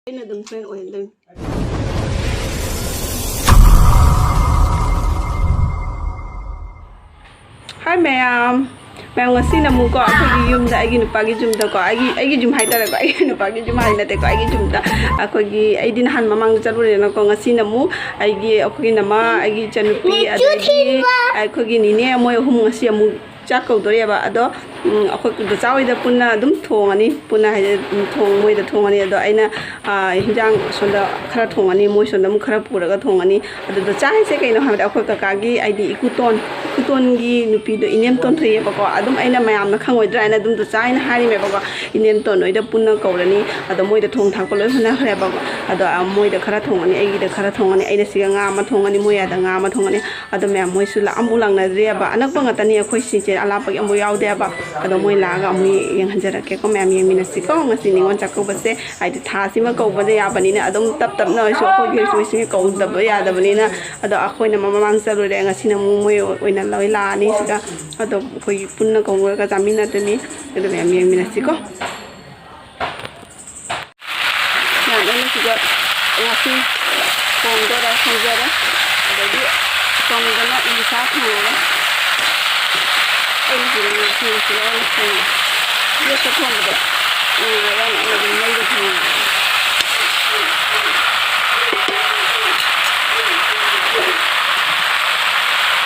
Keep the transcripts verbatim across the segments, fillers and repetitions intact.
ꯑꯩꯅ ꯑꯗꯨꯝ ꯐ꯭ꯔꯦꯟ ꯑꯣꯏꯍꯟꯗꯣꯏꯅꯤ꯫ ꯍꯥꯏ ꯃꯌꯥꯝ꯫ ꯃꯌꯥꯝ, ꯉꯁꯤꯅ ꯑꯃꯨꯛꯀꯣ ꯑꯩꯈꯣꯏꯒꯤ ꯌꯨꯝꯗ, ꯑꯩꯒꯤ ꯅꯨꯄꯥꯒꯤ ꯌꯨꯝꯗꯀꯣ, ꯑꯩꯒꯤ, ꯑꯩꯒꯤ ꯌꯨꯝ ꯍꯥꯏꯇꯥꯔꯦꯀꯣ, ꯑꯩꯒꯤ ꯅꯨꯄꯥꯒꯤ ꯌꯨꯝ ꯍꯥꯏ ꯅꯠꯇꯦꯀꯣ, ꯑꯩꯒꯤ ꯌꯨꯝꯗ ꯑꯩꯈꯣꯏꯒꯤ, ꯑꯩꯗꯤ ꯅꯍꯥꯟ ꯃꯃꯥꯡꯗ ꯆꯠꯂꯨꯔꯦꯅꯀꯣ, ꯉꯁꯤꯅ ꯑꯃꯨꯛ ꯑꯩꯒꯤ, ꯑꯩꯈꯣꯏꯒꯤ ꯅꯃꯥ, ꯑꯩꯒꯤ ꯏꯆꯟꯅꯨꯄꯤ, ꯑꯗꯒꯤ ꯑꯩꯈꯣꯏꯒꯤ ꯅꯤꯅꯦ, ꯃꯣꯏ ꯑꯍꯨꯝ ꯉꯁꯤ ꯑꯃꯨꯛ ꯆꯥꯛ ꯀꯧꯗꯣꯔꯤꯑꯕ꯫ ꯑꯗꯣ ꯎꯝ, ꯑꯩꯈꯣꯏ ꯗꯣꯆꯥ ꯍꯣꯏꯗ ꯄꯨꯟꯅ ꯑꯗꯨꯝ ꯊꯣꯡꯉꯅꯤ꯫ ꯄꯨꯟꯅ ꯍꯥꯏꯗꯤ, ꯎꯝ, ꯊꯣꯡ-, ꯃꯣꯏꯗ ꯊꯣꯡꯉꯅꯤ꯫ ꯑꯗꯣ ꯑꯩꯅ, ꯑꯥ, ꯍꯤꯟꯖꯥꯡ ꯁꯣꯝꯗ ꯈꯔ ꯊꯣꯡꯉꯅꯤ, ꯃꯣꯏ ꯁꯣꯝꯗ ꯑꯃꯨꯛ ꯈꯔ ꯄꯨꯔꯒ ꯊꯣꯡꯉꯅꯤ꯫ ꯑꯗꯣ ꯗꯣꯆꯥ ꯍꯥꯏꯁꯦ ꯀꯩꯅꯣ ꯍꯥꯏꯕꯗ, ꯑꯩꯈꯣꯏ ꯀꯀꯥꯒꯤ, ꯍꯥꯏꯗꯤ ꯏꯀꯨꯇꯣꯟ, ꯏꯀꯨꯇꯣꯟꯒꯤ ꯅꯨꯄꯤꯗꯣ, ꯏꯅꯦꯝꯇꯣꯟ ꯊꯣꯛꯑꯦꯕꯀꯣ꯫ ꯑꯗꯨꯝ ꯑꯩꯅ ꯃꯌꯥꯝꯅ ꯈꯪꯉꯣꯏꯗ꯭ꯔꯥ ꯍꯥꯏꯅ ꯑꯗꯨꯝ ꯗꯣꯆꯥ ꯍꯥꯏꯅ ꯍꯥꯏꯔꯤꯃꯦꯕꯀꯣ꯫ ꯏꯅꯦꯝꯇꯣꯟ ꯍꯣꯏꯗ ꯄꯨꯟꯅ ꯀꯧꯔꯅꯤ꯫ ꯑꯗꯣ ꯃꯣꯏꯗ ꯊꯣꯡ ꯊꯥꯛꯄ ꯂꯣꯏ ꯍꯣꯠꯅꯈ꯭ꯔꯦꯕꯀꯣ꯫ ꯑꯗꯣ, ꯑꯥ, ꯃꯣꯏꯗ ꯈꯔ ꯊꯣꯡꯉꯅꯤ, ꯑꯩꯒꯤꯗ ꯈꯔ ꯊꯣꯡꯉꯅꯤ, ꯑꯩꯅ ꯁꯤꯒ ꯉꯥ ꯑꯃ ꯊꯣꯡꯉꯅꯤ, ꯃꯣꯏ ꯑꯥꯗ ꯉꯥ ꯑꯃ ꯊꯣꯡꯉꯅꯤ꯫ ꯑꯗꯣ ꯃꯌꯥꯝ, ꯃꯣꯏꯁꯨ ꯂꯥꯛꯑꯝꯕꯨ ꯂꯥꯛꯅꯗ꯭ꯔꯤꯑꯕ꯫ ꯑꯅꯛꯄ ꯉꯥꯛꯇꯅꯤ ꯑꯩꯈꯣꯏ ꯁꯤꯁꯦ, ꯑꯂꯥꯞꯄꯒꯤ ꯑꯃꯨꯛ ꯌꯥꯎꯗꯦꯕ꯫ ꯑꯗꯣ ꯃꯣꯏ ꯂꯥꯛꯑꯒ ꯑꯃꯨꯛ ꯌꯦꯡꯍꯟꯖꯔꯛꯀꯦꯀꯣ ꯃꯌꯥꯝ, ꯌꯦꯡꯃꯤꯟꯅꯁꯤꯀꯣ꯫ ꯉꯁꯤ ꯅꯤꯉꯣꯜ ꯆꯥꯛꯀꯧꯕꯁꯦ ꯍꯥꯏꯗꯤ ꯊꯥꯁꯤꯃ ꯀꯧꯕꯗ ꯌꯥꯕꯅꯤꯅ, ꯑꯗꯨꯝ ꯇꯞ ꯇꯞꯅ ꯑꯣꯏꯁꯨ ꯑꯩꯈꯣꯏꯒꯤ ꯑꯣꯏꯁꯨ ꯏꯁꯤꯡ ꯀꯧꯗꯕ ꯌꯥꯗꯕꯅꯤꯅ꯫ ꯑꯗꯣ ꯑꯩꯈꯣꯏꯅ ꯃꯃꯥꯡ ꯆꯠꯂꯨꯔꯦ, ꯉꯁꯤꯅ ꯑꯃꯨꯛ ꯃꯣꯏ ꯑꯣꯏꯅ ꯂꯣꯏ ꯂꯥꯛꯑꯅꯤ ꯁꯤꯗ꯫ ꯑꯗꯣ ꯑꯩꯈꯣꯏꯒꯤ ꯄꯨꯟꯅ ꯀꯧꯔꯒ ꯆꯥꯃꯤꯟꯅꯗꯣꯏꯅꯤ꯫ ꯑꯗꯣ ꯃꯌꯥꯝ ꯌꯦꯡꯃꯤꯟꯅꯁꯤꯀꯣ꯫ ꯃꯌꯥꯝ, ꯑꯩꯅ ꯁꯤꯗ ꯉꯥꯁꯤꯡ ꯊꯣꯡꯗꯣꯔꯦ, ꯊꯣꯡꯖꯔꯦ꯫ ꯑꯗꯒꯤ ꯁꯣꯝꯗꯅ ꯏꯂꯤꯁꯥ ꯊꯣꯡꯉꯒ ꯑꯩꯅ ꯁꯤꯗ ꯉꯥꯁꯤꯡ ꯁꯤꯗ ꯑꯩꯅ ꯊꯣꯡꯉꯦ꯫ ꯒꯦꯁꯇ ꯊꯣꯡꯕꯗꯣ ꯅꯨꯡꯉꯥꯏꯔꯦ, ꯑꯩꯅ ꯑꯗꯨꯝ ꯃꯩꯗ ꯊꯣꯡꯉꯦ꯫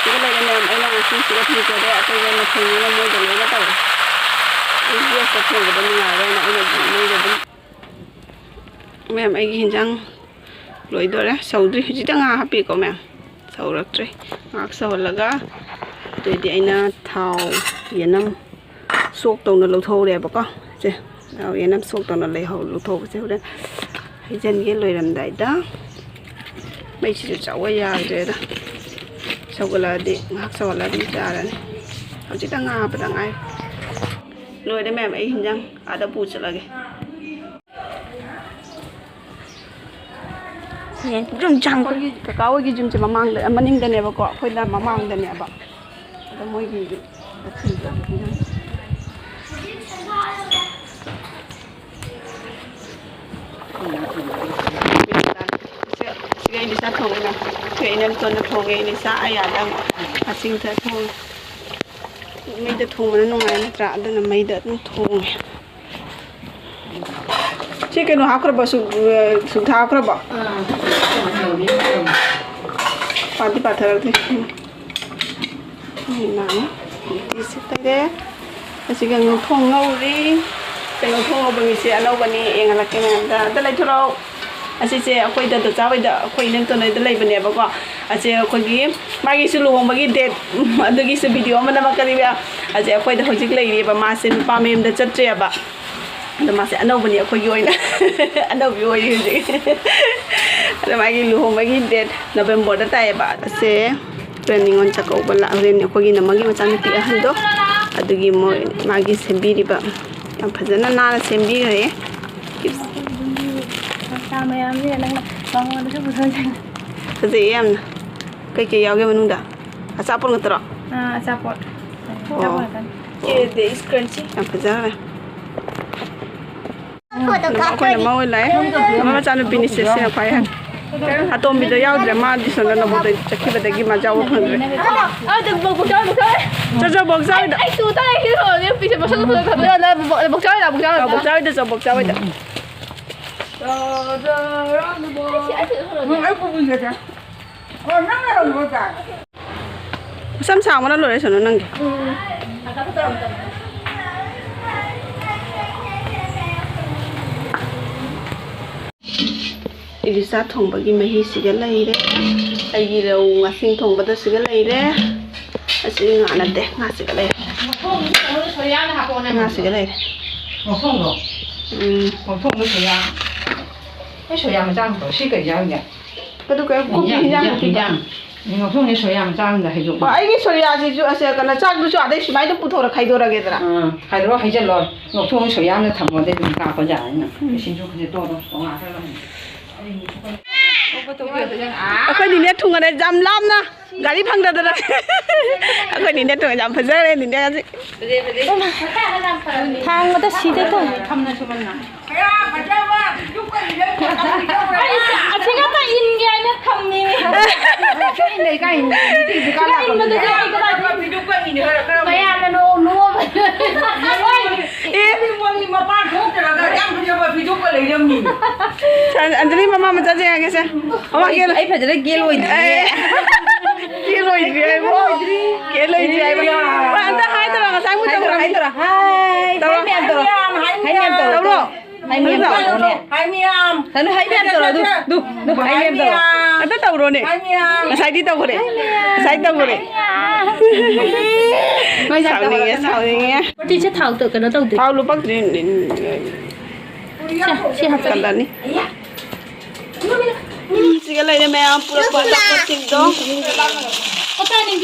ꯁꯤꯗ ꯂꯩꯔꯦ ꯃꯌꯥꯝ, ꯑꯩꯅ ꯉꯥꯁꯤꯡ ꯁꯤꯗ ꯊꯣꯡꯖꯔꯦ, ꯑꯇꯩ ꯑꯇꯩ ꯃꯊꯦꯜꯅ ꯃꯣꯏꯗ ꯂꯣꯏꯅ ꯇꯧꯔꯦ꯫ ꯑꯩ ꯒꯦꯁꯇ ꯊꯣꯡꯕꯗꯣ ꯅꯨꯡꯉꯥꯏꯔꯦꯅ ꯑꯩꯅ ꯑꯗꯨꯝ ꯃꯩꯗ ꯑꯗꯨꯝ ꯃꯌꯥꯝ, ꯑꯩꯒꯤ ꯍꯤꯟꯖꯥꯡ ꯂꯣꯏꯗꯣꯔꯦ, ꯁꯧꯗ꯭ꯔꯤ꯫ ꯍꯧꯖꯤꯛꯇ ꯉꯥ ꯍꯥꯞꯄꯤꯀꯣ ꯃꯌꯥꯝ, ꯁꯧꯔꯛꯇ꯭ꯔꯤ꯫ ꯉꯥꯏꯍꯥꯛ ꯁꯧꯍꯜꯂꯒ ꯑꯗꯨꯑꯣꯏꯗꯤ ꯑꯩꯅ ꯊꯥꯎ, ꯌꯦꯅꯝ ꯁꯣꯛ ꯇꯧꯅ ꯂꯧꯊꯣꯛꯎꯔꯦꯕꯀꯣ꯫ ꯁꯦ, ꯊꯥꯎ, ꯌꯦꯅꯝ ꯁꯣꯛ ꯇꯧꯅ ꯂꯩꯍꯧ-, ꯂꯧꯊꯣꯛꯄꯁꯦ ꯍꯣꯔꯦꯟ ꯍꯩꯖꯤꯟꯒꯦ ꯂꯣꯏꯔꯝꯗꯥꯏꯗ꯫ ꯃꯩꯁꯤꯁꯨ ꯆꯥꯎꯕ ꯌꯥꯗ꯭ꯔꯦꯗ꯫ ꯁꯧꯒꯠꯂꯛꯑꯗꯤ, ꯉꯥꯏꯍꯥꯛ ꯁꯧꯍꯜꯂꯒ ꯑꯗꯨꯝ ꯆꯥꯔꯅꯤ꯫ ꯍꯧꯖꯤꯛꯇ ꯉꯥ ꯍꯥꯞꯄꯗ ꯉꯥꯏꯔꯤ꯫ ꯂꯣꯏꯔꯦ ꯃꯌꯥꯝ, ꯑꯩ ꯍꯤꯟꯖꯥꯡ ꯑꯥꯗ ꯄꯨ ꯆꯠꯂꯒꯦ꯫ ꯑꯩꯈꯣꯏꯒꯤ ꯀꯀꯥ ꯍꯣꯏꯒꯤ ꯌꯨꯝꯁꯦ ꯃꯃꯥꯡꯗ, ꯃꯅꯤꯡꯗꯅꯦꯕꯀꯣ, ꯑꯩꯈꯣꯏꯅ ꯃꯃꯥꯡꯗꯅꯦꯕ꯫ ꯑꯗꯣ ꯃꯣꯏꯒꯤ ꯌꯨꯝ ꯃꯊꯤꯗꯣ꯫ ꯁꯤꯒ ꯏꯂꯤꯁꯥ ꯊꯣꯡꯉꯦ꯫ ꯁꯤꯒ ꯏꯅꯝꯇꯣꯟꯅ ꯊꯣꯡꯉꯦ꯫ ꯏꯂꯤꯁꯥ ꯑꯌꯥꯗ ꯑꯁꯤꯡꯗ ꯊꯣꯡꯉꯦ꯫ ꯃꯩꯗ ꯊꯣꯡꯕꯅ ꯅꯨꯡꯉꯥꯏ ꯅꯠꯇ꯭ꯔꯥ? ꯑꯗꯨꯅ ꯃꯩꯗ ꯑꯗꯨꯝ ꯊꯣꯡꯉꯦ꯫ ꯁꯤ ꯀꯩꯅꯣ ꯍꯥꯞꯈ꯭ꯔꯕꯣ? ꯁꯨꯛ-, ꯑ, ꯁꯨꯛꯊꯥ ꯍꯥꯞꯈ꯭ꯔꯕꯣ? ꯑꯥ꯫ ꯄꯥꯗꯤ ꯄꯥꯊꯔꯛꯇ꯭ꯔꯤ꯫ ꯎꯝ꯫ ꯏꯃꯥꯅ ꯎꯇꯤꯁꯤ ꯇꯩꯔꯦ꯫ ꯑꯁꯤꯒ ꯉꯧꯊꯣꯡ ꯉꯧꯔꯤ꯫ ꯉꯧꯊꯣꯡ ꯉꯧꯕ ꯃꯤꯁꯦ ꯑꯅꯧꯕꯅꯤ, ꯌꯦꯡꯍꯜꯂꯛꯀꯦ ꯃꯌꯥꯝꯗ꯫ ꯑꯝꯇ ꯂꯩꯊꯣꯔꯛꯑꯣ꯫ ꯑꯁꯤꯁꯦ ꯑꯩꯈꯣꯏ ꯗꯥꯗꯥ ꯆꯥ ꯍꯣꯏꯗ, ꯑꯩꯈꯣꯏ ꯏꯅꯝꯇꯣꯟ ꯍꯣꯏꯗ ꯂꯩꯕꯅꯦꯕꯀꯣ꯫ ꯑꯁꯦ ꯑꯩꯈꯣꯏꯒꯤ, ꯃꯥꯒꯤꯁꯨ ꯂꯨꯍꯣꯡꯕꯒꯤ date, ꯑꯗꯨꯒꯤꯁꯨ video ꯑꯃ ꯅꯝꯃꯛꯀꯅꯤꯕ꯫ ꯑꯁꯦ ꯑꯩꯈꯣꯏꯗ ꯍꯧꯖꯤꯛ ꯂꯩꯔꯤꯑꯕ, ꯃꯥꯁꯦ ꯅꯨꯄꯥ ꯃꯌꯨꯝꯗ ꯆꯠꯇ꯭ꯔꯦꯕ꯫ ꯑꯗꯣ ꯃꯥꯁꯦ ꯑꯅꯧꯕꯅꯤ ꯑꯩꯈꯣꯏꯒꯤ ꯑꯣꯏꯅ꯫ ꯑꯅꯧꯕꯤ ꯑꯣꯏꯔꯤ ꯍꯧꯖꯤꯛ꯫ ꯑꯗꯣ ꯃꯥꯒꯤ ꯂꯨꯍꯣꯡꯕꯒꯤ date Novemberꯗ ꯇꯥꯏꯌꯦꯕ꯫ ꯑꯁꯦ ꯍꯣꯔꯦꯟ ꯅꯤꯉꯣꯜ ꯆꯥꯛꯀꯧꯕ ꯂꯥꯛ-, ꯍꯣꯔꯦꯟ ꯑꯩꯈꯣꯏꯒꯤ ꯅꯝꯃꯒꯤ ꯃꯆꯥꯅꯨꯄꯤ ꯑꯍꯟꯗꯣ, ꯑꯗꯨꯒꯤ ꯃꯣꯏ, ꯃꯥꯒꯤ ꯁꯦꯝꯕꯤꯔꯤꯕ, ꯌꯥꯝ ꯐꯖꯅ ꯅꯥꯟꯅ ꯁꯦꯝꯕꯤꯈ꯭ꯔꯦ꯫ ꯃꯆꯥ ꯃꯌꯥꯝꯁꯤꯅ ꯅꯪꯅ ꯃꯉꯣꯟꯗꯁꯨ ꯄꯨꯊꯣꯛꯆꯩ꯫ ꯐꯖꯩꯌꯦ ꯌꯥꯝꯅ꯫ ꯀꯩꯀꯩ ꯌꯥꯎꯒꯦ ꯃꯅꯨꯡꯗ? ꯑꯆꯥꯄꯣꯠ ꯉꯥꯛꯇꯔꯣ? ꯑꯥ, ꯑꯆꯥꯄꯣꯠ꯫ ꯑꯣ꯫ ꯑꯆꯥꯄꯣꯠ ꯉꯥꯛꯇꯅꯤ꯫ ꯁꯤꯗꯤ scrunchie꯫ ꯌꯥꯝ ꯐꯖꯈ꯭ꯔꯦ꯫ ꯑꯩꯈꯣꯏꯅ ꯃꯥ ꯑꯣꯏ ꯂꯥꯛꯑꯦ꯫ ꯃꯥ ꯃꯆꯥꯅꯨꯄꯤꯅꯤ ꯁꯦ, ꯁꯤꯅ ꯈ꯭ꯋꯥꯏ ꯑꯍꯟ꯫ ꯑꯇꯣꯝꯕꯤꯗꯣ ꯌꯥꯎꯗ꯭ꯔꯦ, ꯃꯥꯗꯤ ꯁꯣꯝꯗ ꯅꯕꯣꯗꯤꯌꯥ ꯆꯠꯈꯤꯕꯗꯒꯤ ꯃꯥ ꯌꯥꯎꯕ ꯐꯪꯗ꯭ꯔꯦ꯫ ꯑꯗꯨ ꯕꯣꯛ-, ꯕꯣꯛꯆꯥꯎ, ꯕꯣꯛꯆꯥꯎ꯫ ꯆꯠ, ꯆꯠ, ꯕꯣꯛꯆꯥꯎ ꯍꯣꯏꯗ꯫ ꯑꯩ ꯇꯨ ꯇꯥꯔꯦ, ꯁꯤ ꯍꯧꯔꯗꯤ ꯅꯨꯄꯤꯁꯦ ꯃꯁꯛ ꯐꯖ ꯐꯖ꯫ ꯕꯣꯛꯆꯥꯎ ꯍꯣꯏꯗ, ꯕꯣꯛꯆꯥꯎ ꯍꯣꯏꯗ꯫ ꯑ, ꯕꯣꯛꯆꯥꯎ ꯍꯣꯏꯗ ꯆꯠ, ꯕꯣꯛꯆꯥꯎ ꯍꯣꯏꯗ꯫ ꯅꯪ ꯑꯩ ꯄꯨꯕꯤꯒꯦꯁꯦ꯫ ꯑꯣ, ꯅꯪꯅ ꯂꯧꯕ ꯇꯥꯏ꯫ ꯃꯁꯝ ꯁꯥꯡꯕꯅ ꯂꯣꯏꯔꯦ ꯁꯅꯨ ꯅꯪꯒꯤ꯫ ꯏꯂꯤꯁꯥ ꯊꯣꯡꯕꯒꯤ ꯃꯍꯤꯁꯤꯒ ꯂꯩꯔꯦ꯫ ꯑꯩꯒꯤ ꯔꯧ ꯉꯥꯁꯤꯡ ꯊꯣꯡꯕꯗꯁꯤꯒ ꯂꯩꯔꯦ꯫ ꯑꯁꯤ ꯉꯥ ꯅꯠꯇꯦ, ꯉꯥꯁꯤꯒ ꯂꯩꯔꯦ꯫ ꯉꯥꯁꯤꯒ ꯂꯩꯔꯦ꯫ ꯉꯧꯊꯣꯡꯗꯣ? ꯎꯝ꯫ ꯉꯧꯊꯣꯡꯗꯣ ꯁꯣꯌꯥ꯫ ꯑꯩ ꯁꯣꯌꯥ ꯃꯆꯥ ꯑꯃ ꯄꯨꯔꯛ-, ꯁꯤ ꯀꯩ ꯆꯥꯔꯤꯒꯦ? ꯑꯗꯨ ꯀꯩ ꯀꯣꯕꯤ ꯍꯤꯟꯖꯥꯡ, ꯍꯤꯟꯖꯥꯡ ꯍꯤꯟꯖꯥꯡ, ꯅꯥꯄꯤꯗꯣ? ꯍꯤꯟꯖꯥꯡ꯫ ꯉꯧꯊꯣꯡꯁꯦ ꯁꯣꯌꯥ ꯃꯆꯥ ꯑꯃꯗ ꯍꯩꯗꯣꯛꯄ꯫ ꯑꯣ, ꯑꯩꯒꯤ ꯁꯣꯌꯥꯁꯤꯁꯨ ꯑꯁ, ꯀꯩꯅꯣ, ꯆꯥꯛꯇꯨꯁꯨ ꯑꯥꯗꯩ ꯁꯨꯃꯥꯏꯅ ꯑꯗꯨꯝ ꯄꯨꯊꯣꯔ ꯈꯥꯏꯗꯣꯔꯒꯦꯗꯅ꯫ ꯑꯥ, ꯈꯥꯏꯗꯣꯔ ꯍꯩꯖꯜꯂꯣ꯫ ꯉꯧꯊꯣꯡ ꯁꯣꯌꯥ ꯑꯃꯗ ꯊꯝꯃꯣ, ꯑꯗꯩ ꯑꯗꯨꯝ ꯀꯥꯞꯄ ꯌꯥꯔꯦꯅ꯫ ꯎꯝ꯫ ꯁꯤꯡꯖꯨ ꯈꯖꯤꯛ ꯇꯣꯠꯂꯣ, ꯇꯣꯉꯥꯟꯈ꯭ꯔꯒ ꯑꯃꯨꯛ꯫ ꯑꯩꯈꯣꯏ ꯅꯤꯅꯦ ꯊꯨꯡꯉꯔꯦ ꯌꯥꯝ ꯂꯥꯞꯅ꯫ ꯒꯥꯔꯤ ꯐꯪꯗꯗꯅ꯫ ꯑꯩꯈꯣꯏ ꯅꯤꯅꯦ ꯊꯨꯡꯉꯔꯦ ꯌꯥꯝ ꯐꯖꯔꯦ ꯅꯤꯅꯦ ꯉꯁꯤ꯫ ꯊꯥꯡꯕꯗ ꯁꯤꯗꯦ ꯇꯧ꯫ ꯊꯝꯅ ꯁꯨꯃꯟꯅ꯫ ꯀꯌꯥ ꯐꯖꯕ ꯌꯨꯝ ꯀꯩ ꯂꯩꯀꯥꯏ ꯅꯨꯡꯇꯤꯒꯤ ꯗꯨꯀꯥꯟ ꯂꯥꯛꯄꯅꯤꯅꯦ꯫ ꯀꯌꯥꯅ ꯅꯣ-, ꯅꯣ-, ꯑꯦ꯫ ꯃꯣꯏ ꯃꯄꯥꯟ ꯊꯣꯛꯇ꯭ꯔꯒ ꯌꯥꯝ ꯐꯖꯕ ꯐꯤꯖꯣꯛꯀ ꯂꯩꯔꯝꯃꯤ꯫ ꯑꯟꯖꯂꯤ, ꯃꯃꯥ ꯃꯆꯥꯁꯦ ꯌꯦꯡꯉꯒꯦꯁꯦ꯫ ꯃꯃꯥ, ꯀꯦꯜꯂꯣ꯫ ꯑꯩ ꯐꯖꯅ ꯀꯦꯜꯂꯣꯏꯗ꯭ꯔꯤ꯫ ꯑꯦ꯫ ꯀꯦꯜꯂꯣꯏꯗ꯭ꯔꯤ ꯍꯥꯏꯕꯣ? ꯀꯦꯜꯂꯣꯏꯗ꯭ꯔꯤ ꯍꯥꯏꯕꯣ? ꯑꯝꯇ ꯍꯥꯏꯗꯔꯣ, ꯉꯁꯥꯏ ꯃꯨꯛ ꯇꯧꯔꯣ꯫ ꯍꯥꯏ ꯃꯌꯥꯝ ꯇꯧꯔꯣ꯫ ꯍꯥꯏ ꯃꯌꯥꯝ ꯇꯧꯔꯣ꯫ ꯇꯧꯔꯣ꯫ ꯍꯥꯏ ꯃꯌꯥꯝ ꯇꯧꯔꯣꯅꯦ꯫ ꯍꯥꯏ ꯃꯌꯥꯝ꯫ ꯇꯧꯔꯣ, ꯍꯥꯏ ꯃꯌꯥꯝ ꯇꯧꯔꯣ꯫ ꯑꯗꯨ, ꯑꯗꯨ, ꯍꯥꯏ ꯃꯌꯥꯝ ꯇꯧꯔꯣ꯫ ꯑꯝꯇ ꯇꯧꯔꯣꯅꯦ꯫ ꯍꯥꯏ ꯃꯌꯥꯝ꯫ ꯉꯁꯥꯏꯗꯤ ꯇꯧꯈ꯭ꯔꯦ꯫ ꯉꯁꯥꯏ ꯇꯧꯈ꯭ꯔꯦ꯫ ꯃꯩ ꯂꯥꯛꯇꯕ ꯁꯥꯎꯅꯤꯡꯉꯦ, ꯁꯥꯎꯅꯤꯡꯉꯦ꯫ ꯄꯣꯇꯤꯁꯦ ꯊꯥꯎ ꯇ-, ꯀꯩꯅꯣ ꯇꯧꯗꯦ꯫ ꯊꯥꯎ ꯂꯨꯄꯥ ꯁꯤ, ꯁꯤ ꯍꯥꯞꯆꯜꯂꯦ꯫ ꯀꯜꯂꯅꯤ꯫ ꯎꯝ, ꯁꯤꯒ ꯂꯩꯔꯦ ꯃꯌꯥꯝ ꯄꯨꯔꯛꯄ ꯑꯆꯥꯄꯣꯠꯁꯤꯡꯗꯣ꯫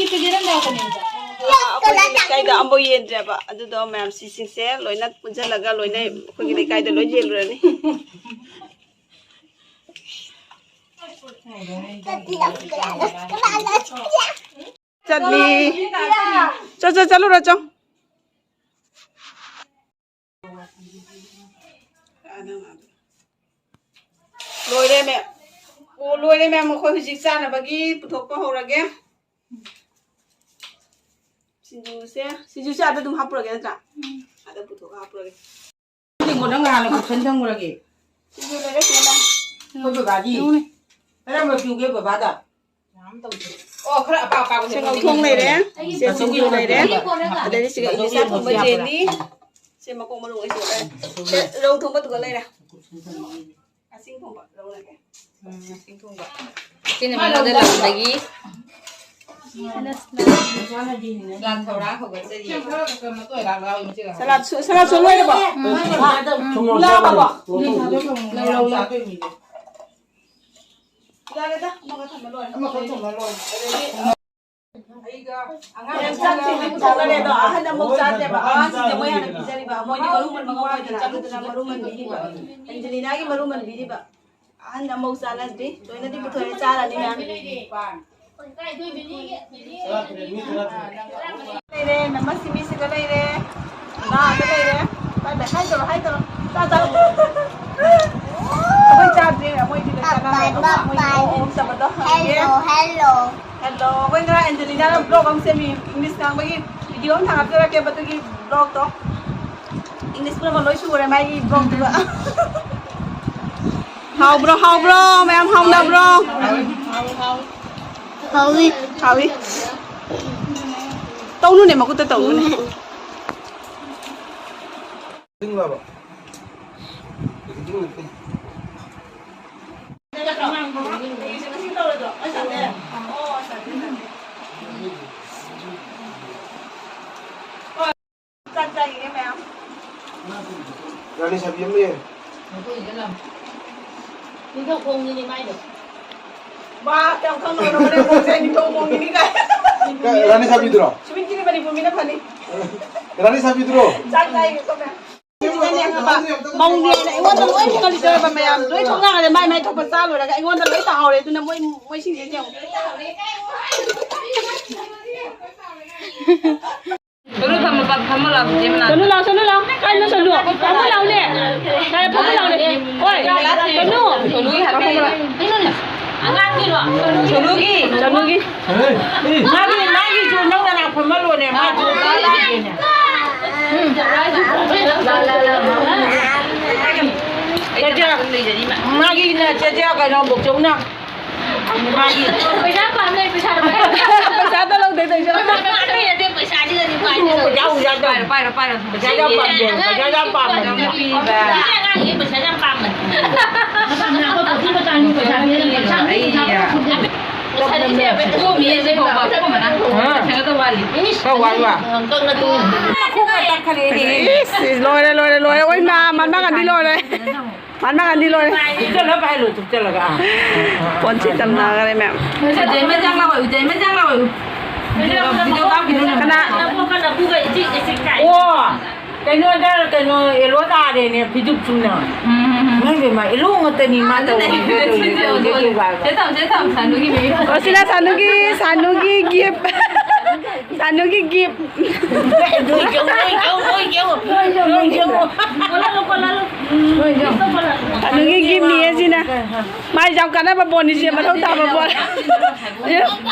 ꯑꯩꯈꯣꯏꯒꯤ ꯂꯩꯀꯥꯏꯗ ꯑꯝꯐꯥꯎ ꯌꯦꯟꯗ꯭ꯔꯦꯕ꯫ ꯑꯗꯨꯗꯣ ꯃꯌꯥꯝ ꯁꯤꯁꯤꯡꯁꯦ ꯂꯣꯏꯅ ꯄꯨꯟꯁꯤꯜꯂꯒ ꯂꯣꯏꯅ ꯑꯩꯈꯣꯏꯒꯤ ꯂꯩꯀꯥꯏꯗ ꯂꯣꯏ ꯌꯦꯜꯂꯨꯔꯅꯤ꯫ ꯆꯠꯂꯤ꯫ ꯆꯣ, ꯆꯣ, ꯆꯠꯂꯨꯔꯣ, ꯆꯣ꯫ ꯂꯣꯏꯔꯦ, ꯃꯦꯝ꯫ ꯑꯣ, ꯂꯣꯏꯔꯦ, ꯃꯦꯝ꯫ ꯑꯩꯈꯣꯏ ꯍꯧꯖꯤꯛ ꯆꯥꯅꯕꯒꯤ ꯄꯨꯊꯣꯛꯄ ꯍꯧꯔꯒꯦ꯫ ꯁꯤꯡꯖꯨꯁꯦ, ꯁꯤꯡꯖꯨꯁꯦ ꯑꯥꯗ ꯑꯗꯨꯝ ꯍꯥꯞꯄꯨꯔꯒꯦ ꯅꯠꯇ꯭ꯔꯥ? ꯎꯝ꯫ ꯑꯥꯗ ꯄꯨꯊꯣꯛꯑꯒ ꯍꯥꯞꯄꯨꯔꯒꯦ꯫ ꯅꯪ ꯉꯍꯥꯟꯅ ꯀꯨꯁꯟ ꯊꯝꯃꯨꯔꯒꯦ꯫ ꯁꯤꯡꯖꯨ ꯂꯣꯏꯔꯦ, ꯁꯤꯗ꯫ ꯑꯩꯈꯣꯏ ꯕꯕꯥꯒꯤ꯫ ꯌꯦꯡꯉꯨꯅꯦ꯫ ꯀꯔꯝꯕ ꯄꯤꯌꯨꯒꯦ ꯕꯕꯥꯗ? ꯑꯣ, ꯈꯔ ꯑꯄꯥꯛ ꯑꯄꯥꯛꯄꯁꯦ ꯁꯦ ꯉꯧꯊꯣꯡ ꯂꯩꯔꯦ꯫ ꯁꯦ ꯁꯤꯡꯖꯨ ꯂꯩꯔꯦ꯫ ꯑꯗꯩꯗꯤ ꯁꯤꯒ ꯏꯂꯤꯁꯥ ꯊꯣꯡꯕ ꯖꯦꯂꯤ꯫ ꯁꯦ ꯃꯀꯣꯛ ꯃꯔꯨ ꯑꯩꯁꯨ ꯂꯩꯔꯦ꯫ ꯁꯦ ꯔꯧ ꯊꯣꯡꯕꯗꯨꯒ ꯂꯩꯔꯦ꯫ ꯑꯁꯤꯡ ꯊꯣꯡꯕ ꯂꯧꯔꯒꯦ꯫ ꯎꯝ, ꯑꯁꯤꯡ ꯊꯣꯡꯕ꯫ ꯏꯆꯦꯅ ꯃꯉꯣꯟꯗ ꯂꯥꯛꯄꯗꯒꯤ ꯁꯂꯥꯗ ꯊꯧꯔꯥꯡ ꯍꯧꯒꯠꯆꯔꯤ꯫ ꯁꯂꯥꯗꯁꯨ, ꯁꯂꯥꯗꯁꯨ ꯂꯣꯏꯔꯕꯣ? ꯎꯝ꯫ ꯂꯥꯛꯑꯕꯣ? ꯂꯧ, ꯂꯧ, ꯂꯧ꯫ ꯌꯥꯔꯦꯗ, ꯑꯃꯈꯛ ꯊꯝꯃ ꯂꯣꯏꯔꯦ꯫ ꯑꯃꯈꯛ ꯊꯝꯃ ꯂꯣꯏꯔꯦ꯫ ꯑꯗꯒꯤ ꯑꯩꯒ ꯑꯉꯥꯡ ꯆꯥꯛꯁꯦ ꯂꯣꯏ ꯄꯨꯊꯣꯛꯅꯔꯦ ꯑꯗꯣ, ꯑꯍꯟ ꯑꯃꯐꯥꯎ ꯆꯥꯗꯦꯕ꯫ ꯑꯉꯥꯡꯁꯤꯡꯁꯦ ꯃꯣꯏ ꯍꯥꯟꯅ ꯄꯤꯖꯔꯤꯕ꯫ ꯃꯣꯏꯗꯤ ꯃꯔꯨ ꯃꯟꯕ ꯉꯝꯃꯣꯏꯗꯅ, ꯑꯗꯨꯗꯨꯅ ꯃꯔꯨ ꯃꯟꯕꯤꯔꯤꯕ꯫ ꯑꯦꯟꯖꯦꯂꯤꯅꯥꯒꯤ ꯃꯔꯨ ꯃꯟꯕꯤꯔꯤꯕ꯫ ꯑꯍꯟ ꯑꯃꯐꯥꯎ ꯆꯥꯅꯗ꯭ꯔꯤ꯫ ꯂꯣꯏꯅꯗꯤ ꯄꯨꯊꯣꯛꯑꯦ, ꯆꯥꯔꯅꯤ ꯃꯌꯥꯝ꯫ ꯂꯩꯔꯦ, ꯃꯃꯥ ꯁꯤꯃꯤꯁꯤꯒ ꯂꯩꯔꯦ꯫ ꯉꯥꯒ ꯂꯩꯔꯦ꯫ ꯕꯥꯏ ꯕꯥꯏ ꯍꯥꯏ ꯇꯧꯔꯣ, ꯍꯥꯏ ꯇꯧꯔꯣ꯫ ꯆꯥ, ꯆꯥ꯫ ꯑꯩꯈꯣꯏ ꯆꯥꯗ꯭ꯔꯤ, ꯃꯣꯏꯗꯤ ꯂꯣꯏ ꯆꯥꯅꯈ꯭ꯔꯦ꯫ ꯕꯥꯏ ꯕꯥꯏ꯫ ꯃꯣꯏ ꯑꯍꯨꯝ ꯆꯥꯕꯗꯣ ꯍꯪꯒꯦ꯫ Hello, hello. ꯍꯦꯜꯂꯣ, ꯑꯩꯈꯣꯏ ꯉꯔꯥꯡ ꯑꯦꯟꯖꯦꯂꯤꯅꯥꯅ ꯕ꯭ꯂꯣꯒ ꯑꯃ ꯁꯦꯝꯃꯤ, ꯏꯪꯂꯤꯁ ꯉꯥꯡꯕꯒꯤ ꯚꯤꯗꯤꯑꯣ ꯑꯃ ꯊꯥꯒꯠꯆꯔꯛꯀꯦꯕ, ꯑꯗꯨꯒꯤ ꯕ꯭ꯂꯣꯒꯇꯣ꯫ ꯏꯪꯂꯤꯁ ꯄꯨꯝꯅꯃꯛ ꯂꯣꯏ ꯁꯨꯔꯦ ꯃꯥꯒꯤ ꯕ꯭ꯂꯣꯒꯇꯨꯗ꯫ ꯍꯥꯎꯕ꯭ꯔꯣ, ꯍꯥꯎꯕ꯭ꯔꯣ? ꯃꯌꯥꯝ ꯍꯥꯎꯅꯕ꯭ꯔꯣ? ꯍꯥꯎꯏ꯫ ꯍꯥꯎꯏ꯫ ꯇꯧꯅꯨꯅꯦ, ꯃꯈꯨꯠꯇ ꯇꯧꯅꯨꯅꯦ꯫ ꯆꯥꯛ ꯆꯥꯏꯌꯦ ꯃꯌꯥꯝ꯫ ꯔꯥꯅꯤ ꯁꯥꯕꯤ ꯑꯃ ꯂꯩꯌꯦ꯫ ꯅꯤꯡꯊꯧ ꯈꯣꯡꯅꯤꯅꯦ ꯃꯥꯏꯗꯣ꯫ ꯋꯥ, ꯀꯌꯥꯝ ꯈꯪꯗꯕꯅꯣ, ꯍꯣꯔꯦꯟ ꯄꯣꯠꯁꯦ ꯅꯤꯡꯊꯧ ꯈꯣꯡꯅꯤꯅꯤ ꯀꯥꯏ꯫ ꯀ-, ꯔꯥꯅꯤ ꯁꯥꯕꯤꯗꯨꯔꯣ? ꯁꯨꯃꯤꯠꯀꯤꯗꯤ ꯃꯅꯤꯄꯨꯔ ꯃꯤꯅ ꯐꯅꯤ꯫ ꯔꯥꯅꯤ ꯁꯥꯕꯤꯗꯨꯔꯣ? ꯆꯥꯛ ꯆꯥꯏꯌꯦꯀꯣ ꯃꯌꯥꯝ꯫ ꯃꯧꯅꯦꯅ ꯑꯩꯉꯣꯟꯗ ꯂꯣꯏ ꯊꯣꯛꯍꯜꯂꯤꯗꯣꯏꯔꯕ ꯃꯌꯥꯝ? ꯂꯣꯏ ꯊꯣꯛꯅꯔꯦ, ꯃꯥꯏ ꯃꯥꯏ ꯊꯣꯛꯄ ꯆꯥ ꯂꯣꯏꯔꯒ ꯑꯩꯉꯣꯟꯗ ꯂꯣꯏ ꯇꯥꯍꯧꯔꯦ꯫ ꯑꯗꯨꯅ ꯃꯣꯏ, ꯃꯣꯏꯁꯤꯡꯁꯦ ꯌꯦꯡꯉꯨ꯫ ꯁꯣꯅꯨ, ꯐꯝꯃꯣ, ꯐꯝꯃꯣ ꯂꯥꯎ, ꯆꯦ ꯃꯅꯥꯛꯇ꯫ ꯁꯣꯅꯨ ꯂꯥꯎ, ꯁꯣꯅꯨ ꯂꯥꯎ꯫ ꯀꯥꯏꯗꯅꯣ ꯁꯣꯅꯨ? ꯐꯝꯃꯣ ꯂꯥꯎꯅꯦ꯫ ꯁꯥꯏ, ꯐꯝꯃꯣ ꯂꯥꯎꯅꯦ꯫ ꯍꯣꯏ, ꯁꯣꯅꯨ꯫ ꯁꯣꯅꯨꯒꯤ ꯍꯥꯞꯄꯤꯔꯣ꯫ ꯑꯉꯥꯡꯒꯤꯔꯣ? ꯁꯣꯅꯨꯒꯤ꯫ ꯁꯣꯅꯨꯒꯤ꯫ ꯃꯥꯒꯤ, ꯃꯥꯒꯤꯁꯨ ꯅꯪ ꯅꯅꯥꯛ ꯐꯝꯍꯜꯂꯣꯅꯦ, ꯃꯥꯁꯨ ꯇꯥꯔꯤꯁꯤꯗꯤꯅꯦ꯫ ꯆꯦꯆꯦ, ꯃꯥꯒꯤꯅ ꯆꯦꯆꯦ ꯀꯩꯅꯣ, ꯕꯣꯛꯆꯧꯅ꯫ ꯃꯥꯒꯤ ꯄꯩꯁꯥ ꯄꯥꯝ ꯂꯩ, ꯄꯩꯁꯥ ꯄꯥꯝ꯫ ꯄꯩꯁꯥꯗꯣ ꯂꯧꯗꯣꯏ ꯇꯧꯏꯁꯦ꯫ ꯑꯇꯩ ꯅꯠꯇꯦ, ꯄꯩꯁꯥꯗꯤ ꯀꯔꯤ ꯄꯥꯏꯗꯣꯏꯅꯣ? ꯄꯩꯁꯥ ꯌꯥꯎ ꯌꯥꯗꯕ꯫ ꯄꯥꯏꯔꯣ, ꯄꯥꯏꯔꯣ, ꯄꯥꯏꯔꯣ꯫ ꯄꯩꯁꯥ ꯌꯥꯝ ꯄꯥꯝꯕ, ꯄꯩꯁꯥ ꯌꯥꯝ ꯄꯥꯝꯕ꯫ ꯑꯉꯥꯡꯒꯤ ꯄꯩꯁꯥ ꯌꯥꯝ ꯄꯥꯝꯕꯅꯤ꯫ ꯄꯩꯁꯥꯗꯤ ꯁꯦ, ꯄꯩꯁꯥ ꯀꯣꯝꯃꯤꯌꯦ, ꯁꯤ ꯐꯥꯎꯕ꯫ ꯍꯥ? ꯄꯩꯁꯥ ꯈꯔ ꯋꯥꯠꯂꯤ꯫ ꯏꯁ, ꯈꯔ ꯋꯥꯠꯂꯤ ꯋꯥ꯫ ꯃꯈꯣꯡꯒ ꯇꯠꯈꯔꯦꯅꯦ꯫ ꯏꯁ, ꯏꯁ, ꯂꯣꯏꯔꯦ, ꯂꯣꯏꯔꯦ, ꯂꯣꯏꯔꯦ꯫ ꯑꯣꯏ, ꯃꯥ, ꯃꯥ, ꯃꯥ, ꯂꯣꯏꯔꯦ꯫ ꯃꯥꯅ ꯑꯅꯤ ꯂꯣꯏꯔꯦ꯫ ꯆꯠꯂꯣ ꯄꯥꯏꯍꯜꯂꯣ, ꯆꯨꯞ ꯆꯠꯂꯒ꯫ ꯑꯥ꯫ ꯐꯣꯟꯁꯤ ꯇꯝꯅꯈ꯭ꯔꯦ ꯃꯌꯥꯝ꯫ ꯎꯖꯩꯃ ꯆꯥꯛ ꯂꯥꯛꯑꯣ, ꯎꯖꯩꯃ ꯆꯥꯛ ꯂꯥꯛꯑꯣ꯫ ꯚꯤꯗꯤꯑꯣ ꯀꯥꯞꯈꯤꯅꯨ ꯅꯪ꯫ ꯀꯅꯥ? ꯑꯣ, ꯀꯩꯅꯣꯗ, ꯀꯩꯅꯣ, ꯑꯦꯂꯣ ꯇꯥꯔꯦꯅꯦ, ꯐꯤꯖꯨꯞ ꯆꯨꯝꯅ꯫ ꯎꯝ, ꯎꯝ, ꯎꯝ꯫ ꯏꯃꯥꯏ ꯄꯦꯝꯃ, ꯑꯦꯂꯣ ꯉꯥꯛꯇꯅꯤ ꯃꯥ ꯑꯗꯨꯅꯦ, ꯇꯧꯔꯤꯁꯦ, ꯇꯧꯔꯤꯁꯦ, ꯇꯧꯔꯤꯁꯦ, ꯇꯧꯔꯤꯁꯦ, ꯇꯧꯔꯤꯁꯦ꯫ ꯆꯦ ꯊꯝ, ꯆꯦ ꯊꯝ, ꯁꯥꯅꯨꯒꯤ ꯃꯌꯨꯝ꯫ ꯑꯣ, ꯁꯤꯅ ꯁꯥꯅꯨꯒꯤ, ꯁꯥꯅꯨꯒꯤ gift꯫ ꯁꯥꯅꯨꯒꯤ gift꯫ ꯅꯣꯏ ꯆꯧ, ꯅꯣꯏ ꯆꯧ, ꯅꯣꯏ ꯆꯧ꯫ ꯅꯣꯏ ꯆꯧ꯫ ꯀꯣꯜꯍꯜꯂꯨ, ꯀꯣꯜꯍꯜꯂꯨ꯫ ꯅꯪꯒꯤ ꯒꯤꯐꯅꯤ ꯑꯁꯤꯅ꯫ ꯃꯥꯏ ꯌꯥꯝ ꯀꯥꯟꯅꯕ ꯄꯣꯠꯅꯤꯁꯦ, ꯃꯊꯧ ꯇꯥꯕ ꯄꯣꯠ꯫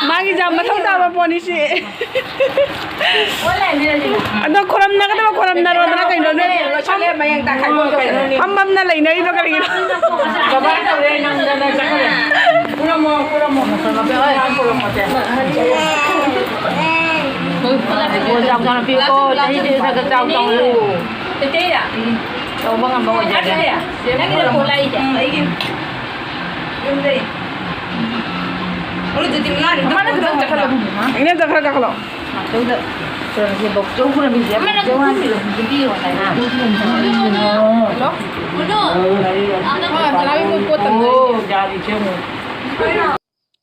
ꯃꯥꯒꯤ ꯌꯥꯝ ꯃꯊꯧ ꯇꯥꯕ ꯄꯣꯠꯅꯤꯁꯦ꯫ ꯑꯗꯣ ꯈꯨꯔꯝꯅꯒꯗꯕ ꯈꯨꯔꯝꯅꯔꯣꯗꯅ ꯀꯩꯅꯣ ꯅꯣꯏ ꯐꯝ ꯐꯝꯅ ꯂꯩꯅꯔꯤꯗꯣ ꯀꯔꯤꯒꯤꯅꯣ? ꯀꯃꯥꯏꯅ ꯇꯧꯔꯦ? ꯅꯪꯗꯅ ꯆꯠꯈ꯭ꯔꯦ꯫ ꯄꯨꯔꯝꯃꯣ, ꯄꯨꯔꯝꯃꯣ꯫ ꯄꯨꯔꯝꯃꯣ, ꯆꯥꯎ ꯆꯥꯎꯅ ꯄꯤꯌꯨꯀꯣ꯫ ꯆꯍꯤ ꯆꯍꯤ ꯈꯔ ꯈꯔ ꯆꯥꯎ ꯆꯥꯎꯅ ꯇꯧꯕ ꯉꯝꯕ ꯑꯣꯏꯖꯒꯦ꯫ ꯅꯪꯒꯤꯗ ꯄꯣꯠ ꯂꯥꯛꯏꯁꯦ꯫ ꯑꯩꯒꯤ ꯌꯨꯝꯗꯩ꯫ ꯃꯥꯅ ꯈꯤꯇꯪ ꯆꯠꯈꯠꯂꯣ꯫ ꯏꯅꯦꯝꯆꯥ, ꯈꯔ ꯀꯥꯈꯠꯂꯣ꯫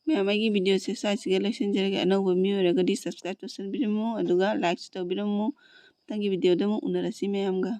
ꯃꯌꯥꯝ, ꯑꯩꯒꯤ ꯚꯤꯗꯤꯑꯣꯁꯦ ꯁ꯭ꯋꯥꯏꯁꯤꯒ ꯂꯣꯏꯁꯤꯟꯖꯔꯒꯦ꯫ ꯑꯅꯧꯕ ꯃꯤ ꯑꯣꯏꯔꯒꯗꯤ subscribe ꯇꯧꯁꯟꯕꯤꯔꯝꯃꯨ, ꯑꯗꯨꯒ like ꯁꯨ ꯇꯧꯕꯤꯔꯝꯃꯨ꯫ ꯃꯊꯪꯒꯤ ꯚꯤꯗꯤꯑꯣꯗ ꯑꯃꯨꯛ ꯎꯅꯔꯁꯤ ꯃꯌꯥꯝꯒ꯫